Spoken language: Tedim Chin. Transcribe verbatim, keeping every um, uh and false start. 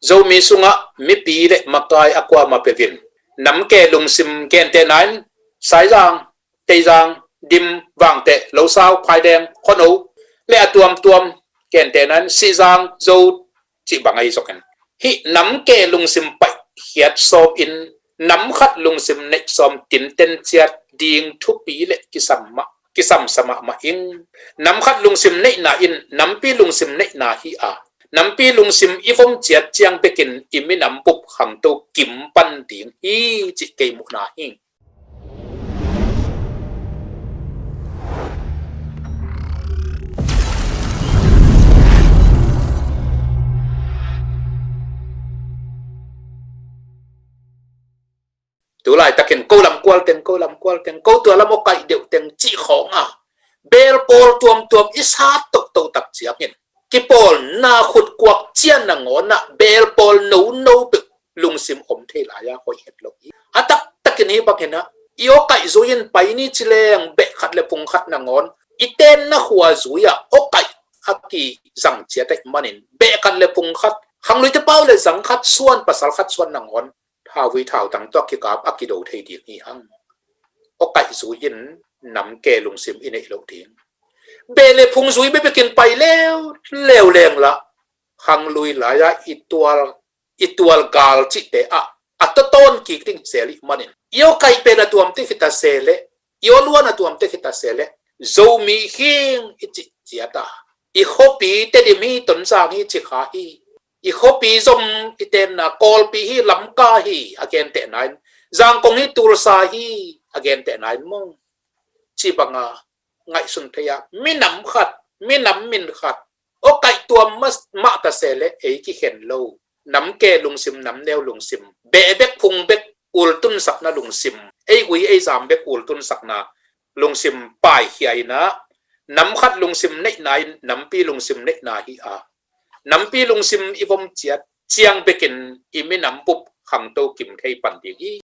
Zomi sungah mipi le makai a kuamah peuh in namke lungsim gentehna in Saizang, Teizang, Dim, Vangteh, Losau, Phaideng, Khuano le a tuamtuam, gentehna in Sihzang, Zo cih bang ahi zongin, hih namke lungsim paihkhiat sawm in nam khat lungsim neih sawm tinten ciat ding thupi le kisam mah, kisamsa mahmah ing. Nam khat lungsim neihna in nampi lungsim neihna hi a, nampi lungsim i vom ciat ciang bekin i minam bup khangto kim pan ding hi cih kei muhna hi. Tu laitakin ko lamkual teng, ko lamkual teng, ko tua lam aw kaih deuh teng cih khawng a, beel pawl tuamtuam i sat tohtoh tak ciangin kipawlna khutkuak cian nangawn ah beel pawl nono peuh lungsim om thei lai a hoih het lo hi. A taktakin hih bangin ah i aw kaih zui in pai ni ci leng beh khat le phung khat nangawn i tenna khua zui ah aw kaih a kizang ciat ahih manin beh khat le phung khat, khangluite pau le zang khat suan, pasal khat suan nangawn thauvui thautang tawh kikap a kido thei ding hi hang. Aw kaih zui in namke lungsim i neih loh ding. Beh le phung zui bekbekin pai leuleu leng lah khanglui lai-a i tual, i tual gal cihte ah a tawtawn kik ding hi zel ih manin i aw kaih pen a tuamte khita se leh, i aw luan a tuamte khita se leh Zomi hing i cih ciat a, i khuapi Tedim hi, Tonzang hi, Cikha hi, i khuapi zom i tenna Kawlpi hi, Lamka hi, a gentehna in Zangkong hi, Tulsa hi, a gentehna in maw, cih banga ngaihsun thei a, minam khat, minam min khat aw kaih tuam mah, mah ta se leh ei kikhen lo. Namke lungsim, namneu lungsim, beh bek phung bek ultunsakna lungsim, ei gui ei zam bek ultunsakna lungsim paikhia in ah nam khat lungsim neihna in nampi lungsim neihna hi a, nampi lungsim i vom ciat ciang bekin i minam bup khangto kim thei pan ding hi